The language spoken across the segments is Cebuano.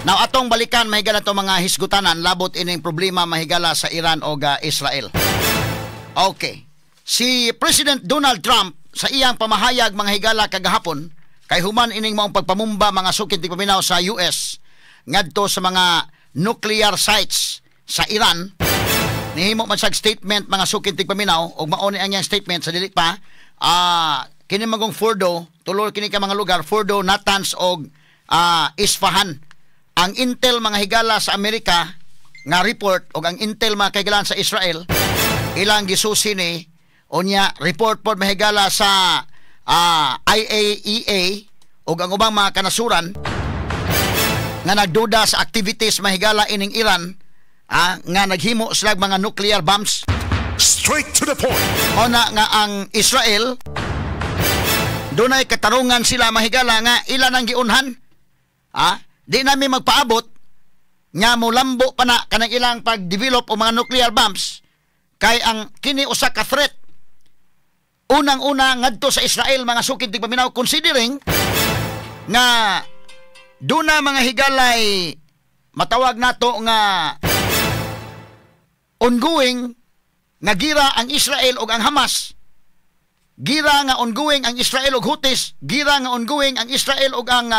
Now, atong balikan, mahigala, to mga hisgutanan labot ining problema, mahigala, sa Iran o Israel. Okay. Si President Donald Trump sa iyang pamahayag, mga higala, kagahapon kay human ining maong pagpamumba, mga sukid tigpaminaw, sa US ngadto sa mga nuclear sites sa Iran, nihimo man siyag statement, mga sukid tigpaminaw, ug mao ni ang iyang statement sa dili pa kini magong Fordo, tulo kini ka mga lugar, Fordo, Natanz og Isfahan. Ang intel, mga higala, sa Amerika nga report og ang intel, mga kahigalaan, sa Israel, ilang gisusi ni. Unya report pod, mahigala, sa IAEA ug ang ubang mga kanasuran nga nagduda sa activities, mahigala, ining Iran nga naghimo sila mga nuclear bombs. Straight to the point. Mao na nga ang Israel, dunay katarungan sila, mahigala, nga ila nang giunhan. Di nami magpaabot nga molambo pa na kanang ilang pag-develop og mga nuclear bombs kay ang kini usa ka threat unang-una ngadto sa Israel, mga sukid tigpaminaw, considering nga duna, mga higalay, matawag nato nga ongoing nga gira ang Israel ug ang Hamas, gira nga ongoing ang Israel ug Houthis, gira nga ongoing ang Israel ug ang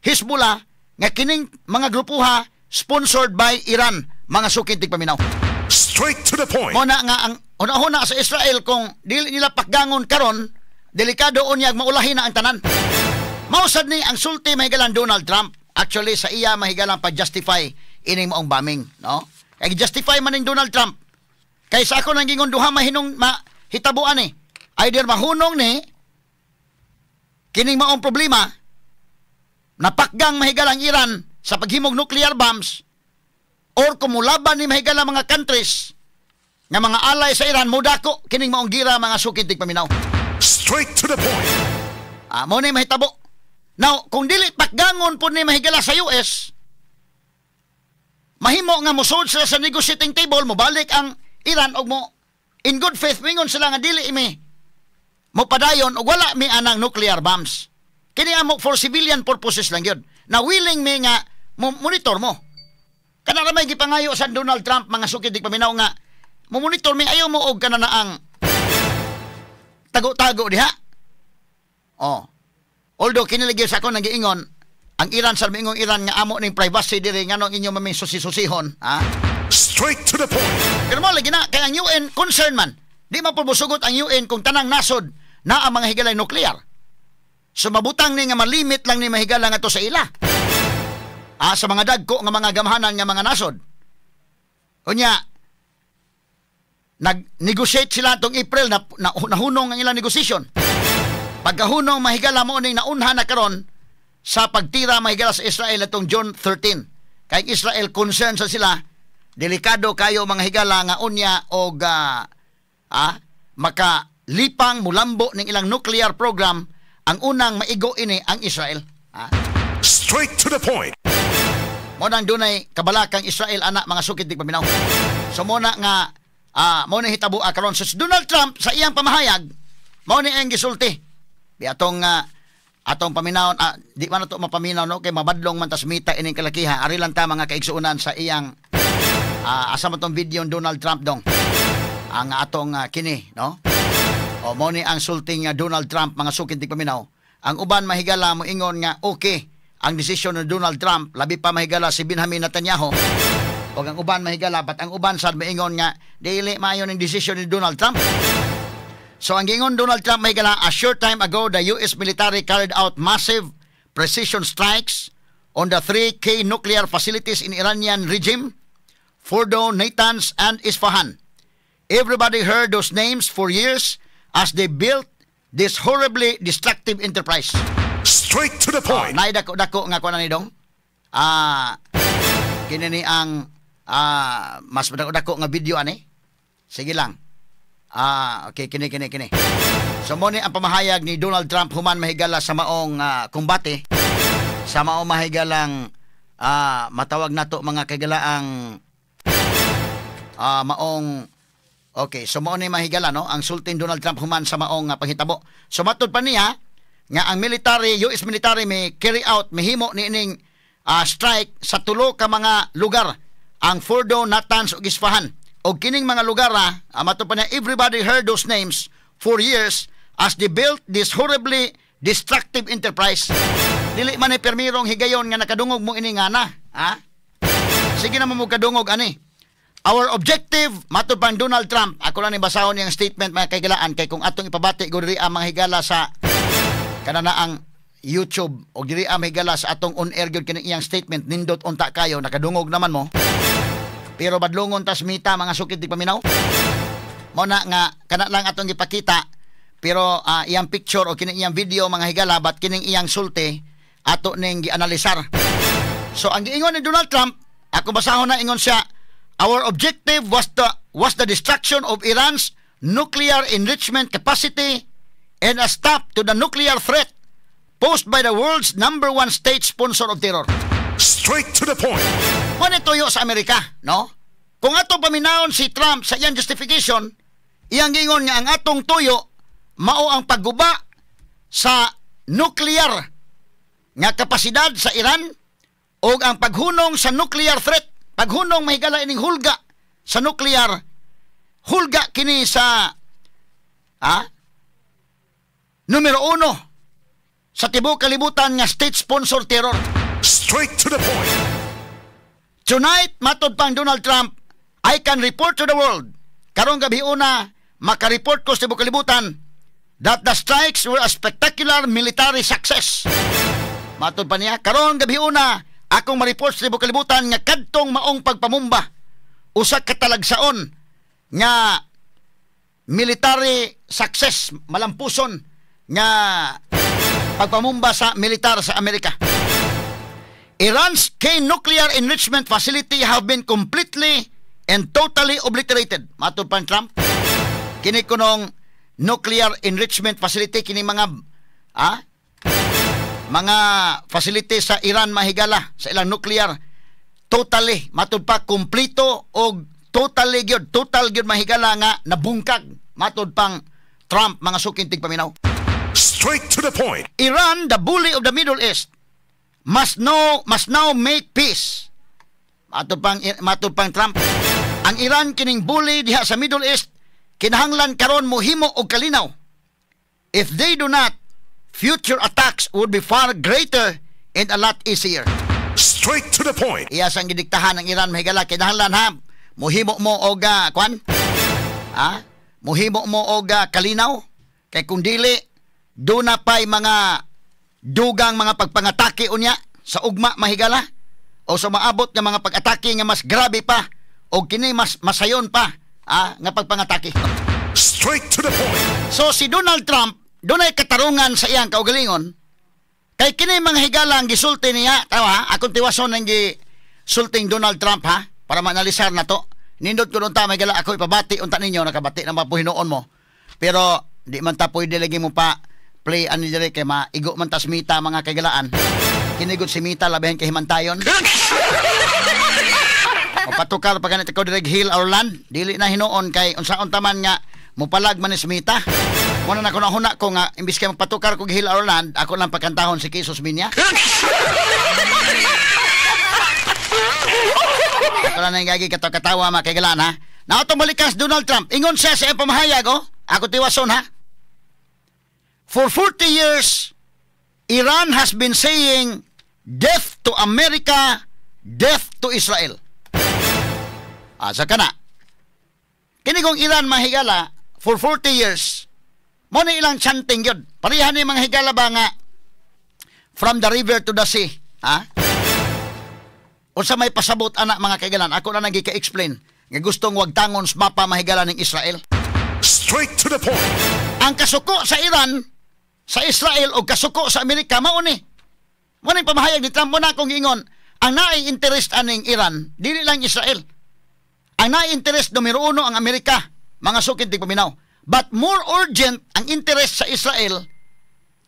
Hezbollah, nga kining mga grupuha sponsored by Iran, mga sukid tigpaminaw. Straight to the point. Mo na nga ang una-una sa Israel, kung dili nila pakgangon karon, delikado unyag maulahin na ang tanan. Mausad ni ang sulti, mahigalan, Donald Trump actually sa iya, mahigalang, pag-justify ining maong bombing, no? Kay justify man ning Donald Trump. Kay sa ako nang gingon, duha mahinong mahitabuan eh. Either mahunong ni kining maong problema, napakgang, mahigalang, Iran sa paghimog nuclear bombs, or kumulaban ni, mahigala, mga countries nga mga alay sa Iran, mudako kining maong gira, mga sukid tigpaminaw. Straight to the point. Mo ni mahitabo. Now, kung dili pakgangon po ni, mahigala, sa US, mahimo nga mosud sila sa negotiating table, mobalik ang Iran og mo in good faith mingon sila nga dili mi mo padayon og wala mi anang nuclear bombs. Kini amo for civilian purposes lang yun. Na willing mi nga mo monitor mo. Kana ra may gipangayo sa Donald Trump, mga sukid paminaw, nga mo monitor mi, ayaw mo og kana na ang tago-tago diha. Oh. Although kini lagi sa ako nang giingon, ang Iran sa miingong Iran nga amo ning privacy diri, nganong inyo maming susi-susihon, ha? Straight to the point. Pero mo lagi na kay ang UN concern man. Di man po mosugot ang UN kung tanang nasod na ang mga higalay nuklear. So mabutang ni nga malimit lang ni, mahigala, nga to sa ila. Sa mga dagko nga mga gamhanan nga mga nasod. Unya, nag-negotiate sila tong April na nahunong ang ilang negosasyon. Pagkahunong, mahigala, mo ning naunhan na karon sa pagtira, mahigala, sa Israel atong June 13. Kay Israel concern sa sila, delikado kayo, mga higala, nga unya og makalipang mulambo ning ilang nuclear program, ang unang maigo ini ang Israel. Straight to the point. Mo nang dunay kabalakang Israel ana, mga sukid tigpaminaw. So mo na nga mo na hitabo karon. So si Donald Trump sa iyang pamahayag, mao ni ang gisulti. Di atong paminawon, di man nato mapaminaw, no, kay mabadlong man tas mita ining kalakiha. Ari lang ta, mga kaigsuonan, sa iyang asa man tong video ni Donald Trump dong. Ang atong kini, no? O mo ni ang sulting nga Donald Trump, mga sukid tigpaminaw. Ang uban, mahigala, mo ingon nga okay ang desisyon ni Donald Trump, labi pa, mahigala, si Benjamin Netanyahu. O ang uban, mahigala, but ang uban sad moingon nga dili maayo ning desisyon ni Donald Trump. So ang giingon Donald Trump, mahigala, "A short time ago, the US military carried out massive precision strikes on the three key nuclear facilities in Iranian regime, Fordo, Natanz, and Isfahan. Everybody heard those names for years as they built this horribly destructive enterprise." Straight to the point. Naay dako-dako nga kuan ni dong. Kini ni ang mas dako-dako nga video ani. Sige lang. Okay, kini kini kini. So mo ni ang pamahayag ni Donald Trump human, mahigala, sa maong kumbate sa maong, mahigalang, matawag nato, mga kagalaang, maong. Okay, so mao ni, mahigala, no, ang sulti Donald Trump human sa maong panghitabo. So matud pa niya nga ang military, US military may carry out, mihimo ni ining strike sa tulo ka mga lugar, ang Fordo, Natanz ug Isfahan. Og kining mga lugar, mato pa niya, everybody heard those names for years as they built this horribly destructive enterprise. Dili man ni permirong higayon nga nakadungog mo ini nga na, ha? Sige naman mo kadungog ani. Our objective, matod pang Donald Trump, ako lang ni basahon niyang statement, mga kaigalaan, kay kung atong ipabati gud diri ang mga higala sa kana ang YouTube o diri ang higala sa atong on air gyud kini iyang statement, nindot unta kayo, nakadungog naman mo. Pero badlongon tas mita, mga sukit di paminaw. Mo na nga kana lang atong gipakita, pero iyang picture o kining iyang video, mga higala, but kining iyang sulti ato ning gianalisar. So ang giingon ni Donald Trump, ako basahon na, ingon siya, "Our objective was the destruction of Iran's nuclear enrichment capacity and a stop to the nuclear threat posed by the world's number one state sponsor of terror." Straight to the point. Mo ni tuyo sa Amerika, no? Kung ato paminawon si Trump sa iyang justification, iyang giingon nga ang atong tuyo mao ang pagguba sa nuclear nga kapasidad sa Iran o ang paghunong sa nuclear threat. Paghunong, mahigala, ining hulga sa nuclear, hulga kini sa numero uno sa tibuok kalibutan nga state sponsor terror. Straight to the point. "Tonight," matod pang Donald Trump, "I can report to the world." Karong gabi una, makareport ko sa tibuok kalibutan that the strikes were a spectacular military success. Matod pa niya, karon gabi una, akong ma-report sa tibuok kalibutan nga kadtong maong pagpamumba usa ka talagsaon nga military success, malampuson nga pagpamumba sa militar sa Amerika. "Iran's key nuclear enrichment facility have been completely and totally obliterated." Matod pa ni Trump, kini kunong nuclear enrichment facility, kini mga facility sa Iran, mahigala, sa ilang nuclear, totally, matud pa, kumplito og totally gyud, total gyud, mahigala, nga nabungkag, matud pang Trump, mga suking tigpaminaw. Straight to the point. "Iran, the bully of the Middle East, must now make peace." Matud pang Trump, ang Iran kining bully diha sa Middle East kinahanglan karon mohimo og kalinaw. "If they do not, future attacks would be far greater and a lot easier." Straight to the point. Iya sang gidiktahan ng Iran, mahigala, kinahanglan ha mohimo mo og kwan? Ha? Mohimo mo og kalinaw kay kung dili duna pay mga dugang mga pagpangatake unya sa ugma, mahigala, o sa maabot nga mga pag-atake nga mas grabe pa o kini mas masayon pa nga pagpangatake. Straight to the point. So si Donald Trump dunay katarungan sa iyang kaugalingon kay kini mga higala ang gisulti niya. Tawa, akong tiwason ang gisulting Donald Trump ha, para maanalisar na to. Nindot ko unta, may gala, ako ipabati unta ninyo, nakabati na mapuhinoon mo. Pero di man ta pwede lagi mo pa play ani dire kay maigo man tas mita, mga kaigalaan. Kinigod si Mita labihan kay himantayon. O patukar pa ganit ko direk Heal Our Land, dili na hinuon kay unsaon taman nga mupalag man ni si Mita. Muna na ko nahuna ko nga imbis kay magpatukar ko Heal Our Land, ako lang pagkantahon si Kisos Minya. Ako lang nang gagi katawa, mga kaigalaan ha. Na atong balikas Donald Trump. Ingon siya sa iyang pamahayag, oh. Ako tiwason ha. "For 40 years, Iran has been saying death to America, death to Israel." Asa ka na? Kini kong Iran, mahigala, for 40 years, mo ni ilang chanting yun. Parehan ni mga higala ba nga from the river to the sea. Ha? Unsa may pasabot ana, mga kaigalan? Ako na nagika-explain nga gustong wagtangon sa mapa, mahigala, ng Israel. Straight to the point. Ang kasuko sa Iran, sa Israel o kasuko sa Amerika mao ni. Mo ni pamahayag ni Trump. Mo na akong giingon, ang naay interest aning Iran, dili lang Israel. Ang naay interest numero uno ang Amerika, mga sukid tigpaminaw. But more urgent ang interest sa Israel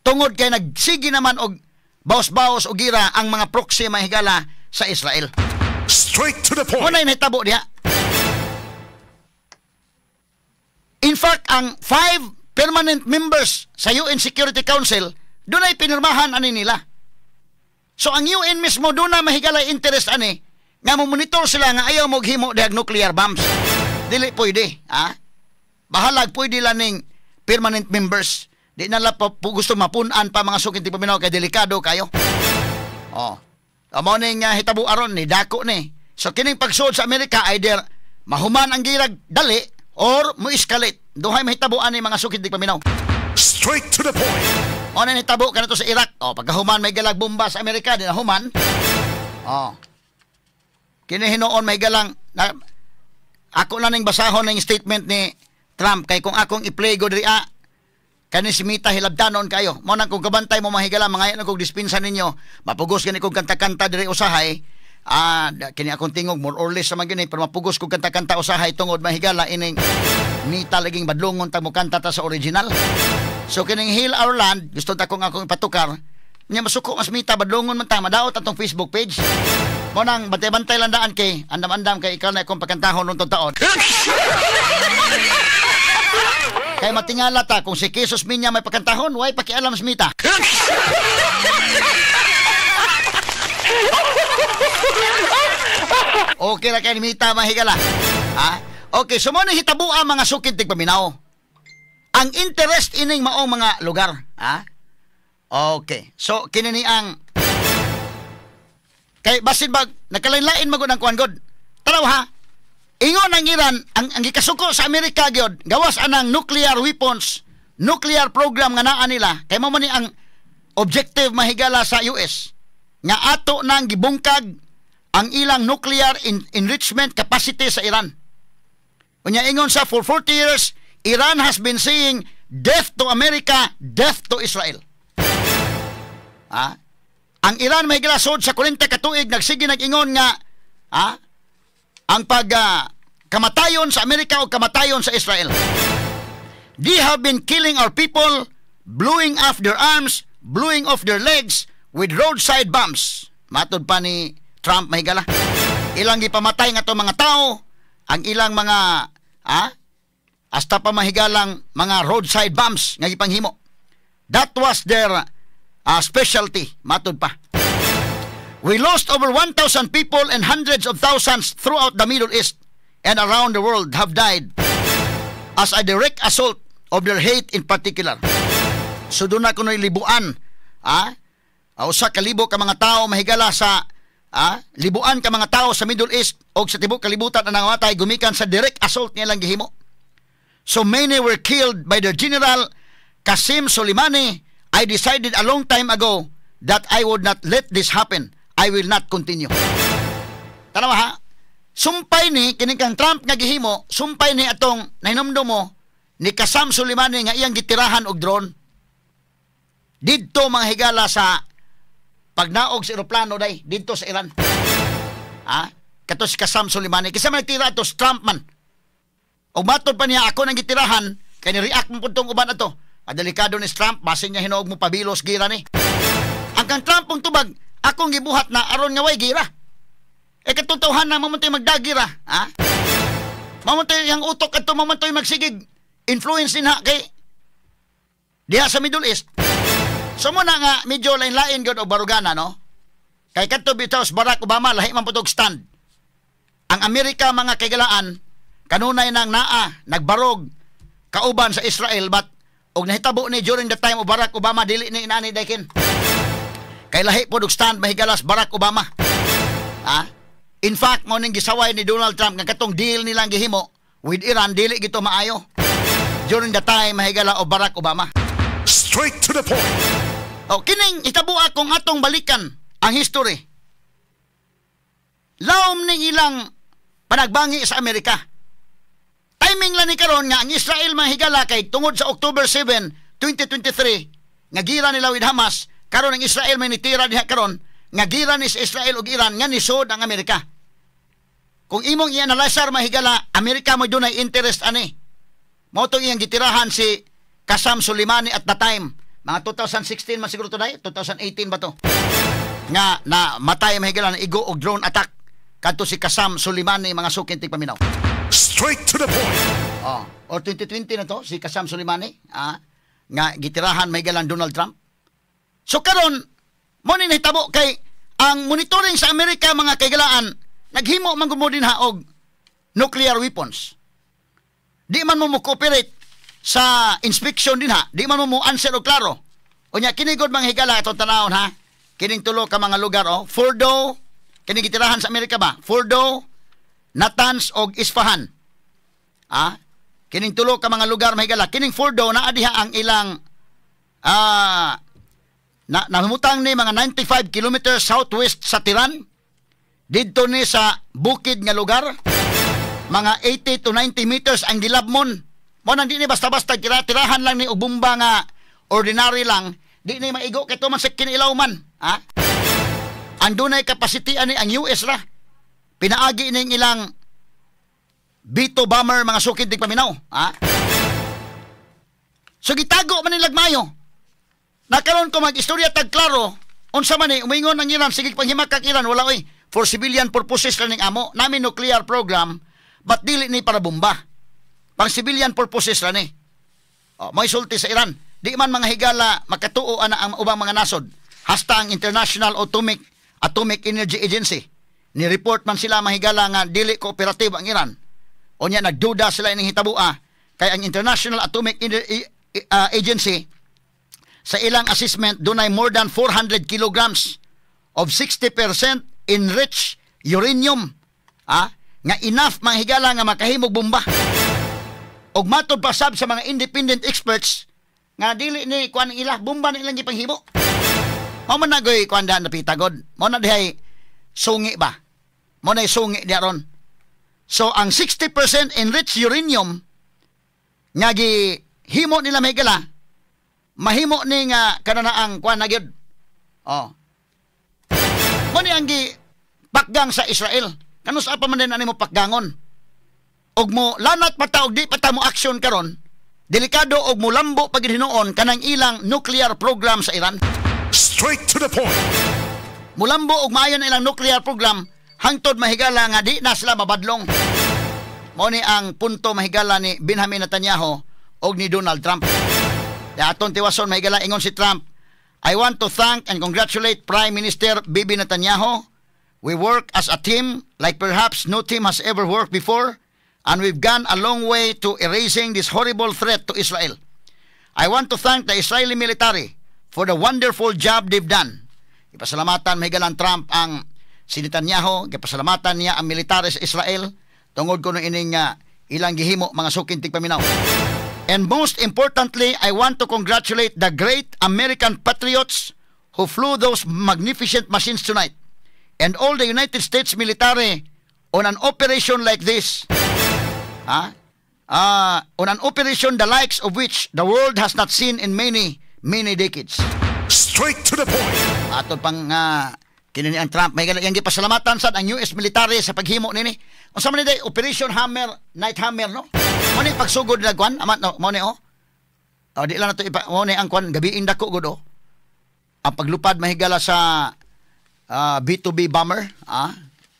tungod kay nagsige naman og baos-baos og gira ang mga proxy, mahigala, sa Israel. Straight to the Mo point. Na nahitabo diha. In fact, ang five permanent members sa UN Security Council, dunay pinirmahan ani nila. So ang UN mismo doon na mahigala interest ani nga mo monitor sila nga ayaw mo himo dihag nuclear bombs. Dili pwede, ha? Bahalag pwede lang ning permanent members. Di na lang po gusto mapun-an pa, mga suking tigpaminaw, kay delikado kayo. Oh. Amo ning hitabo aron ni dako ni. So kining pagsuod sa Amerika, either mahuman ang girag dali or mo escalate. Duhay mahitabo ani, mga suking tigpaminaw. Straight to the point. O na nitabo kanato sa Iraq. O pagkahuman may galag bomba sa Amerika, di na human. O. Kini hinuon may galang na, ako na ning basahon ning statement ni Trump kay kung akong i-play go diri kani si Mita hilabdanon kayo. Mo nang kung kabantay mo, mahigala, mga kog dispensa ninyo. Mapugos gani kog kanta-kanta diri usahay. Kini akong tingog more or less sa man gini, pero mapugos kog kanta-kanta usahay tungod, mahigala, ining Mita laging badlongon tag mo kanta ta sa original. So kining "Heal Our Land" gusto ta kong akong ipatukar. Nya masuko mas Mita, badlongon man ta, madaot atong Facebook page. Mo nang bantay-bantay lang daan kay andam-andam kay ikaw na akong pagkantahon nung taon. Kay matingala ta kung si Jesus Minya may pagkantahon, way pakialam sa Mita. Okay ra kay ni Mita, mahigala. Ha? Okay, so mo ni hitabo ang mga sukid tigpaminaw. Ang interest ining maong mga lugar, ha? Okay. So kini ni ang kay basin bag nakalain-lain magud ang kuan god. Tanaw ha. Ingon ang Iran, ang gikasuko sa Amerika gyud, gawas anang nuclear weapons, nuclear program nga naa nila, kay mao man ni ang objective, mahigala, sa US nga ato nang gibungkag ang ilang nuclear enrichment capacity sa Iran. Unya ingon sa for 40 years Iran has been saying, "Death to America, death to Israel." Ha? Ang Iran may sod sa 40 ka tuig nagsige nag-ingon nga ang pag kamatayon sa Amerika o kamatayon sa Israel. "They have been killing our people, blowing off their arms, blowing off their legs with roadside bombs." Matod pa ni Trump, mahigala. Ilang gipamatay nga to mga tao, ang ilang mga hasta pa, mahigalang, mga roadside bombs nga gipanghimo. That was their specialty, matod pa. "We lost over 1,000 people and hundreds of thousands throughout the Middle East and around the world have died as a direct assault of their hate in particular." So doon na kuno'y libuan, usa ka libo ka mga tao, mahigala, sa libuan ka mga tao sa Middle East o sa tibuok kalibutan na nangamatay gumikan sa direct assault nilang gihimo. "So many were killed by their general Qasem Soleimani. I decided a long time ago that I would not let this happen. I will not continue." Tanawa ha. Sumpay ni kining kang Trump nga gihimo, sumpay ni atong nahinomdom mo ni Qasem Soleimani nga iyang gitirahan og drone. Didto, mga higala, sa pagnaog sa eroplano day didto sa Iran. Ha? Kato si Qasem Soleimani. Kinsa man nagtira ato? Si Trump man. Og matod pa niya, ako nang gitirahan kay ni-react mo pud tong uban ato. Delikado ni Trump, basin niya hinuog mo pabilos gira ni. Ang kang Trump pong tubag, akong gibuhat na aron nga way gira. Eh katong na mamuntoy magdagira, ha? Mamuntoy yang utok adto, mamuntoy magsigig influence din ha kay diha sa Middle East. So mo na nga medyo lain-lain gyud og barugana, no? Kay kadto bitaw Barack Obama, lahi man pud og stand. Ang Amerika, mga kaigalaan, kanunay nang naa nagbarog kauban sa Israel, but og nahitabo ni during the time of Barack Obama, dili ni inani daykin. Kay lahi pod og stand, mahigalas, Barack Obama. Ha? In fact, mo ning gisaway ni Donald Trump nga katong deal nilang gihimo with Iran dili gito maayo during the time, mahigala, of Barack Obama. Straight to the point. O kining hitabo kung atong balikan ang history. Laom ning ilang panagbangi sa Amerika. Timing lang ni karon nga ang Israel, mahigala, kay tungod sa October 7, 2023 nga gira nila with Hamas, karon ang Israel may nitira diha karon nga gira ni sa Israel ug Iran nga nisod ang Amerika. Kung imong i-analyzar, mahigala, Amerika mo dunay interest ani. Mao tong iyang gitirahan si Qasem Soleimani at the time. Mga 2016 man siguro to day, 2018 ba to? Nga na matay, mahigala, na igo og drone attack kadto si Qasem Soleimani, mga suking tigpaminaw. Straight to the point. Oh, or 2020 na to si Qasem Soleimani, nga gitirahan, mahigalan, Donald Trump. So karon Mo ni nahitabo kay ang monitoring sa Amerika, mga kaigalaan, naghimo man gud mo dinha og nuclear weapons. Di man mo mo cooperate sa inspection dinha, di man mo mo answer og klaro. Unya kini gud, mga higala, atong tanawon ha. Kining tulo ka mga lugar oh, Fordo, kini gitirahan sa Amerika ba? Fordo, Natanz og Isfahan. Ah, kining tulo ka mga lugar, mga higala, kining Fordo naa diha ang ilang na nahimutang ni mga 95 kilometers southwest sa Tehran. Didto ni sa bukid nga lugar. Mga 80 to 90 meters ang gilabmon. Mo nang di ni basta-basta tira-tirahan lang ni og bomba nga ordinary lang, di ni maigo kay tuman sa kinilaw man. Ha? Ang dunay capacity ani ang US ra. Pinaagi ning ilang B-2 bomber, mga sukid tig paminaw. Ha? So gitago man nilag mayo. Nakaron ko mag-istorya tag klaro, unsa man ni umingon ang Iran, sige panghimak kag Iran, wala oy, for civilian purposes lang ning amo. Namin nuclear program, but dili ni para bomba. Pang civilian purposes lang ni. Oh, may sulti sa Iran. Di man, mga higala, makatuo ana ang ubang mga nasod. Hasta ang International Atomic Energy Agency. Ni report man sila, mga higala, nga dili cooperative ang Iran. Unya nagduda sila ining hitabua kay ang International Atomic Agency sa ilang assessment dunay more than 400 kilograms of 60% enriched uranium nga enough, mga higala, nga makahimog bomba. Og matod pa sab sa mga independent experts nga dili ni kuan ila bomba na ilang gipanghimo. Mao man nagoy kuan daan napita god. Mao na dihay sungi ba. Mao na sungi di aron. So ang 60% enriched uranium nga gihimo nila, mga higala, mahimo ni nga kananaang kuan na gyud. Oh. Mo ni ang gi pakgang sa Israel. Kanus pa man din ani mo pakgangon? Og mo lanat pa ta og di pa ta mo action karon, delikado og mulambo pag hinuon kanang ilang nuclear program sa Iran. Straight to the point. Mulambo og maayo na ilang nuclear program hangtod, mahigala, nga di na sila mabadlong. Mao ni ang punto, mahigala, ni Benjamin Netanyahu og ni Donald Trump. Ya aton tiwason, mahigala, ingon si Trump, "I want to thank and congratulate Prime Minister Bibi Netanyahu. We work as a team like perhaps no team has ever worked before, and we've gone a long way to erasing this horrible threat to Israel. I want to thank the Israeli military for the wonderful job they've done." Ipasalamatan, mahigalan, Trump ang si Netanyahu, gipasalamatan niya ang military sa Israel tungod kuno ining ilang gihimo, mga suking tigpaminaw. "And most importantly, I want to congratulate the great American patriots who flew those magnificent machines tonight and all the United States military on an operation like this. Ha? On an operation the likes of which the world has not seen in many, many decades." Straight to the point. Ato pang kini ni ang Trump may yang gipasalamatan sad ang US military sa paghimo nini. Unsa man ni day Operation Hammer, Night Hammer, no? Mo ni pagsugod na kwan, ama no, mo ni oh. Oh, di lang nato ipa mo ni ang kwan gabiing dako gud oh. Ang paglupad, mahigala, sa B2B bomber,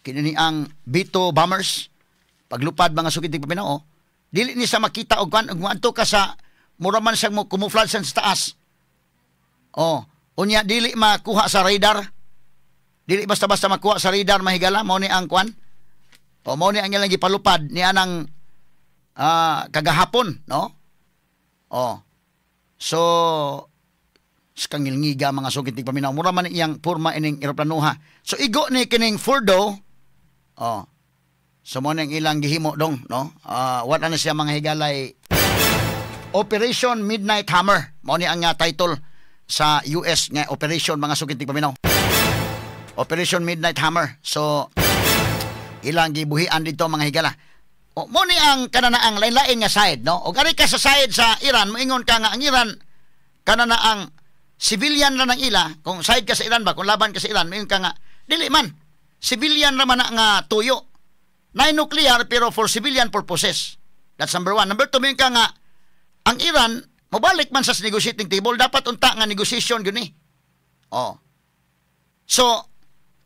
kini ni ang B2 bombers. Paglupad, mga sukid paminaw oh. Dili ni sa makita og kwan og moadto ka sa mura man siyang mo camouflage sa taas. Oh, unya dili makuha sa radar. Dili basta-basta makuha sa radar, mahigala, mao ni ang kwan. O mao ni ang ilang gipalupad ni anang kagahapon, no? Oh. So kangilngiga, mga sugit paminaw. Mura man iyang porma ining eroplanoha. So igo ni kining Fordo. Oh. So mo ning ilang gihimo dong, no? Wala na siya, mga higalay, Operation Midnight Hammer. Mao ni ang title sa US nga operation, mga sugit paminaw. Operation Midnight Hammer. So ilang gibuhian dito, mga higala. O, mo ni ang kananaang lain-lain nga side, no? O ari ka sa side sa Iran, moingon ka nga ang Iran kananaang civilian ra ng ila, kung side ka sa Iran ba, kung laban ka sa Iran, moingon ka nga dili man. Civilian ra man na nga tuyo. Na nuclear pero for civilian purposes. That's number one. Number two, moingon ka nga ang Iran mobalik man sa negotiating table, dapat unta nga negotiation gyud ni. Oh. So,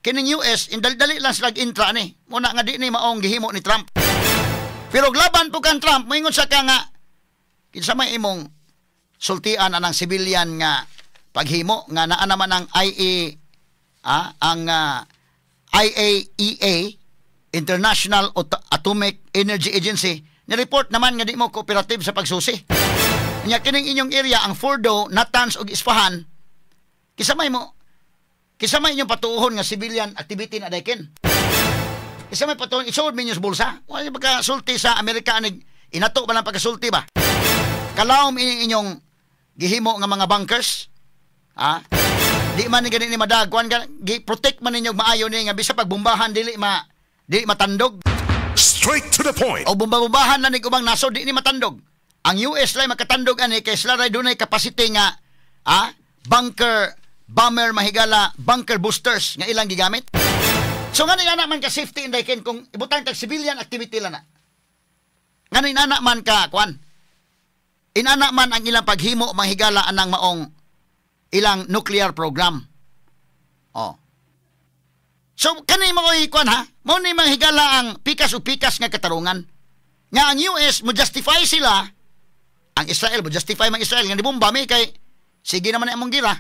kining US, indali-dali lang sila intra ni. Muna nga di ni maong gihimo ni Trump. Pero laban po kan Trump, moingon sa ka nga kinsa may imong sultian anang civilian nga paghimo nga naa naman ang ang IAEA, International Atomic Energy Agency, ni-report naman nga di mo cooperative sa pagsusi. Nya kining inyong area, ang Fordo, Natanz ug Isfahan, kinsa may inyong patuohon nga civilian activity na dayken? Kinsa may patuohon isuod ninyo sa bulsa? Wala pagkasulti sa Amerika anig inato ba lang pagkasulti ba? Kalawom ini inyong gihimo nga mga bunkers. Ha? Di man ni gani ni madag kuan gi protect man ninyo maayo ni nga bisa pagbombahan dili matandog. Straight to the point. O bomba-bombahan na ni ubang nasod, di ni matandog. Ang US lay makatandog ani kay sila ray dunay capacity nga bunker bomber, mahigala, bunker boosters nga ilang gigamit. So nga ni ana man ka safety inday ken kung ibutang tag civilian activity lang na. Nga ni ana man ka kuan. Inana man ang ilang paghimo, mahigala, anang maong ilang nuclear program. Oh. So kani mo kuan ha, mao ni manghigala ang pikas o pikas nga katarungan. Nga ang US mo justify sila, ang Israel mo justify mang Israel nga nibomba mi kay sige naman ni among gira.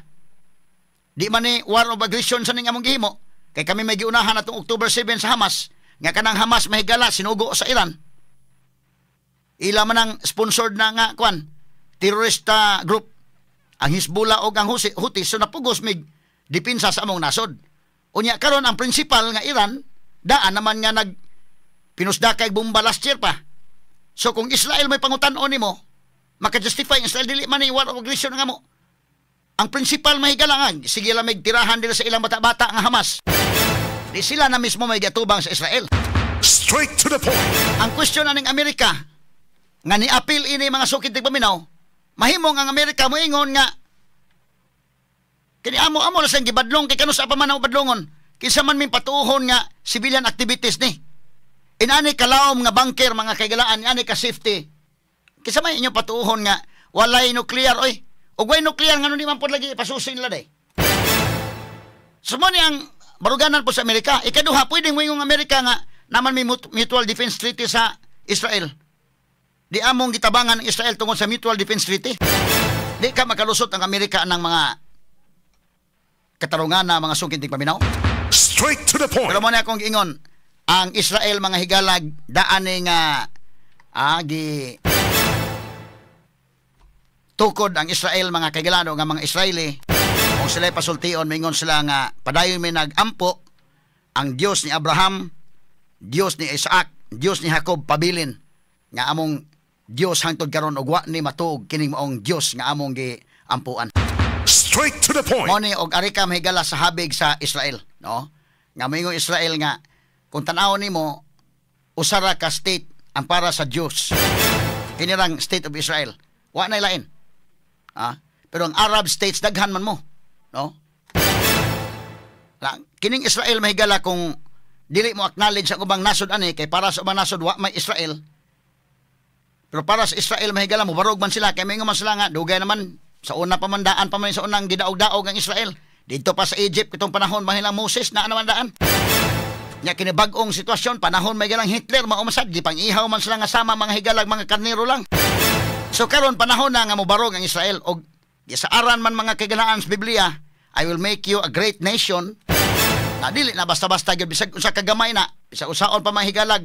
Di man ni war of aggression sa ning among gihimo kay kami may giunahan atong October 7 sa Hamas, nga kanang Hamas, mahigala, sinugo sa Iran. Ila man ang sponsored na nga kwan terrorista group ang Hezbollah og ang Houthi, so napugos mig depensa sa among nasod. Unya karon ang principal nga Iran daan naman nga nag pinusdakay bomba last year pa. So kung Israel may pangutan-on nimo, maka-justify ang Israel, dili man ni war of aggression nga mo. Ang principal, mahigala, nga sige lang may tirahan dila sa ilang bata-bata nga Hamas. Di sila na mismo may gatubang sa Israel. Straight to the point. Ang question aning Amerika nga ni-appeal ini, mga sukid tigpaminaw, mahimong ang Amerika moingon nga kini amo amo na siyang gibadlong kay kanus pa man ang badlongon, kinsa man ming patuohon nga civilian activities ni inani kalawom nga bunker, mga kaigalaan, ani ka safety, kinsa may inyong patuohon nga walay nuclear oy? Ug way nuclear, ngano di man pod lagi ipasusi nila day? So mo ni ang baruganan po sa Amerika. Ikaduha, pwedeng moingon Amerika nga naman may mutual defense treaty sa Israel. Di among gitabangan ng Israel tungod sa mutual defense treaty. Di ka makalusot ang Amerika ng mga katarungan na, mga sungkin paminaw. Straight to the point. Pero mo na akong giingon, ang Israel, mga higalag, daan ni nga gi tukod ang Israel, mga kagalano, nga mga Israeli kung sila pasultion, mingon sila nga padayon may nagampo ang Dios ni Abraham, Dios ni Isaac, Dios ni Jacob, pabilin nga among Dios hangtod karon ug wa ni matuog kining maong Dios nga among giampuan. Straight to the point. Mo ni og ari ka, mahigala, sa habig sa Israel, no? Nga moingon Israel nga kung tan-awon nimo, usa ra ka state ang para sa Dios. Kini lang state of Israel. Wa na lain. Pero ang Arab states daghan man mo, no? La, kining Israel, mahigala, kung dili mo acknowledge ang ubang nasod ani kay para sa ubang nasod wa may Israel. Pero para sa Israel, mahigala, mo barog man sila kay moingon man sila nga dugay naman sa una pa man, daan pa man sa unang gidaog-daog ang Israel. Dito pa sa Egypt itong panahon mahilang Moses na naman daan. Nya kini bag-ong sitwasyon, panahon may galang Hitler, mao masad gipang-ihaw man sila nga sama mga higalag mga karnero lang. So karon panahon na nga mobarog ang Israel og gisaaran man, mga kagalaan, sa Biblia, "I will make you a great nation." Na dili na basta-basta gyud, bisag usa ka gamay na, bisag usaon pa mahigalag.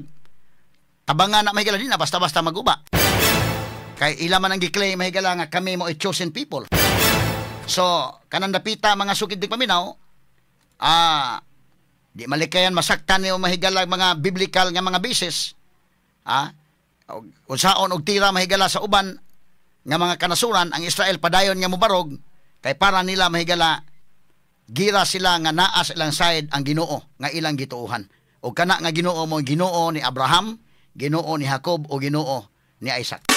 Tabangan na, mahigala, di na basta-basta maguba. Kay ila man ang gi-claim, mahigala, nga kami mo chosen people. So, kanang dapita, mga sukid di paminaw, di malikayan masaktan niyo, mahigala, mga biblical nga mga basis. Unsaon og tira, mahigala, sa uban nga mga kanasuran, ang Israel padayon nga mobarog kay para nila, mahigala, gira sila nga naa sa ilang side ang Ginoo nga ilang gituohan. O kana nga Ginoo mo Ginoo ni Abraham, Ginoo ni Jacob o Ginoo ni Isaac.